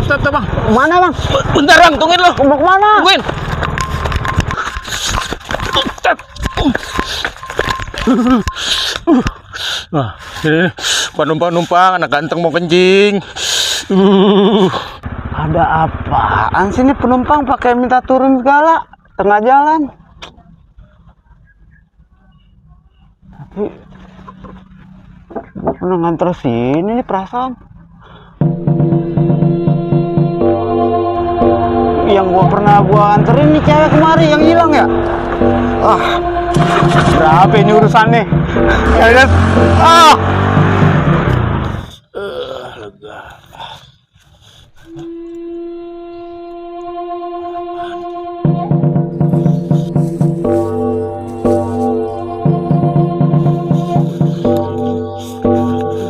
stop, Bang. Mana bang? Bentar, Bang, tungguin lo. Mau kemana? Tungguin. Nah, ini penumpang-numpang anak ganteng mau kencing. Ada apaan sih ini penumpang pakai minta turun segala tengah jalan? Tapi gua pernah nganter sini nih perasaan. Yang gua anterin nih cewek kemari yang hilang ya. Berapa ini urusannya? Ya,